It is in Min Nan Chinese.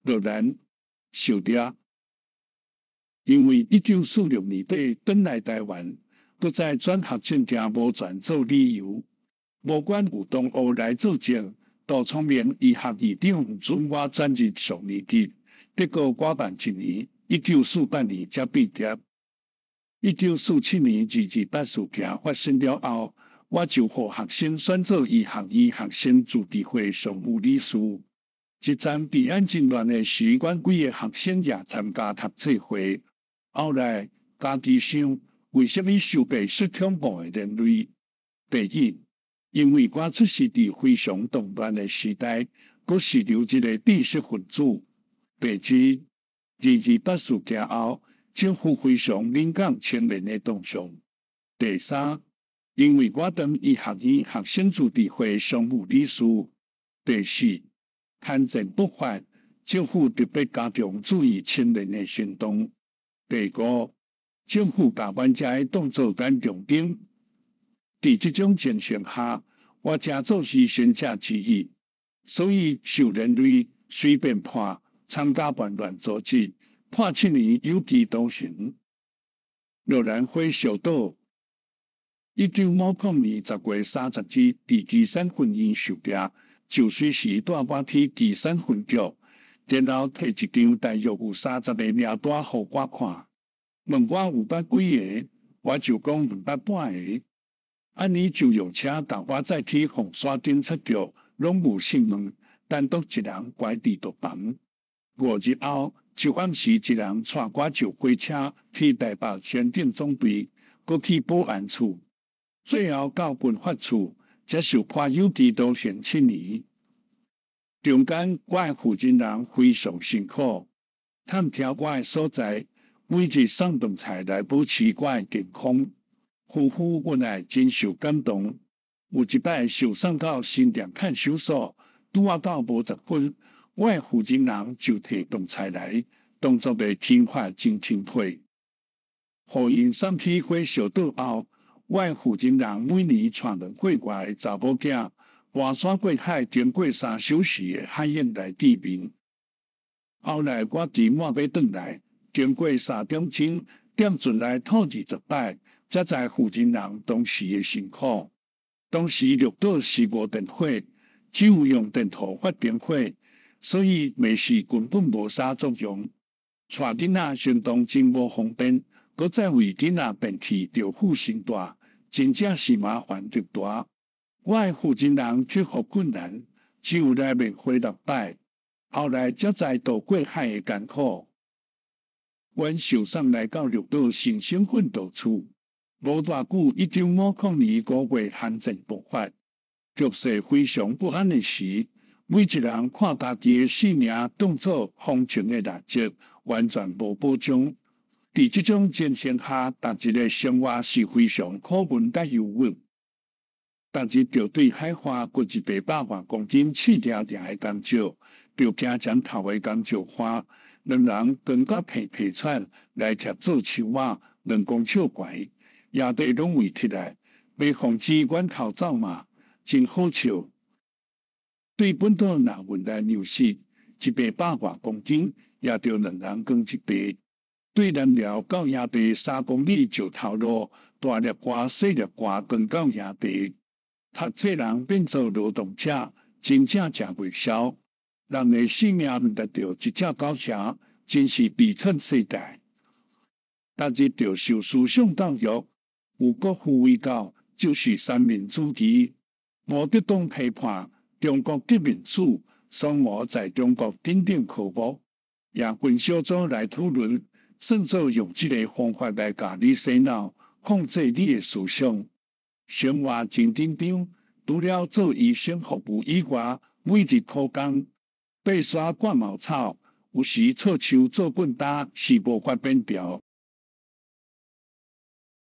羅蘭受掠。因為1946年底轉來台灣，閣再轉學證件無全做理由，無管有同學來作證，杜聰明醫學院長毋准我轉入上年級，結果我慢一年，1948年才畢業。1947年228事件發生了後，我就予學生選做醫學院學生自治會常務理事。這陣治安真亂的時，阮幾个學生也參加讀冊會。後來家己想，為啥物受白色恐怖的連累？第一，因為我出世佇非常動亂的時代，閣是留一个知識分子。第二，二二八事件後，政府非常敏感青年的動向。第三，因為我當醫學院學生自治會常務理事。第四，韓戰爆發，政府特別加強注意青年的行動。第五，政府共阮遮的當做反共兵。佇這種情形下，我誠做犧牲者之一，所以受連累，隨便判參加叛亂組織，判7年有期徒刑。羅蘭火燒島，1950年10月30日，佇旗山分院受掠，就隨時帶我去旗山分局，然後提一張大約有30個名單予我看，問我有捌幾个，我就講毋捌半个。按呢就用車共我載去鳳山警察局，攏無訊問，單獨一人關佇獨房。5日後，就暗時一人帶我上火車去台北刑警總隊，閣去保安處，最後到軍法處，才受判有期徒刑七年。中間我的負責人非常辛苦，探聽我的所在，每日送飯菜來保持我的健康。夫婦阮愛真受感動。有一擺受送到新店看守所，拄仔到無10分，我的負責人就提飯菜來，動作的聽法真親切。予𪜶送去火燒島後，我的負責人每年帶2個月的查某囝，跋山過海，經過3小時的海湧來見面。後來我期滿欲轉來，經過3點鐘，點船來討20擺，才知負責人當時的辛苦。當時綠島是無電火，只有用電頭發電火，所以麥氏根本無啥作用。帶囡仔相當真無方便，閣再為囡仔便器著付薪大，真正是麻煩極大。我的負責人克服困難，只有來面會六擺，後來才知渡過海的艱苦。阮受送來到綠島新生訓導處，無偌久，1950年5月韓戰爆發，局勢非常不安的時，每一人看家己的性命當做風情的蠟燭，完全無保障。佇這種情形下，逐日的生活是非常苦悶佮憂鬱。逐日著對海岸掘100外公斤刺定定的工石，著驚針頭的工石花，兩人扛甲皮皮喘來貼做樹仔，2公尺懸，營地攏圍鐵來，欲防止源頭走馬，真好笑。對本島若運來糧食，100外公斤，也著兩人扛一袋。對南寮到營地3公里石頭路，大粒瓜細粒瓜扛到營地。讀冊人變做勞動者，真正食袂消。人的性命毋達著一隻狗城，真是悲慘世界。逐日著受思想教育，有國父為教，就是三民主義。毛澤東批判中國革命史，雙毛在中國等等科目，也分小組來討論，算做用這个方法來共你洗腦，控制你的思想。生活真緊張，除了做醫生服務以外，每日苦工，爬山割茅草，有時錯樹做棍擔是無法免掉。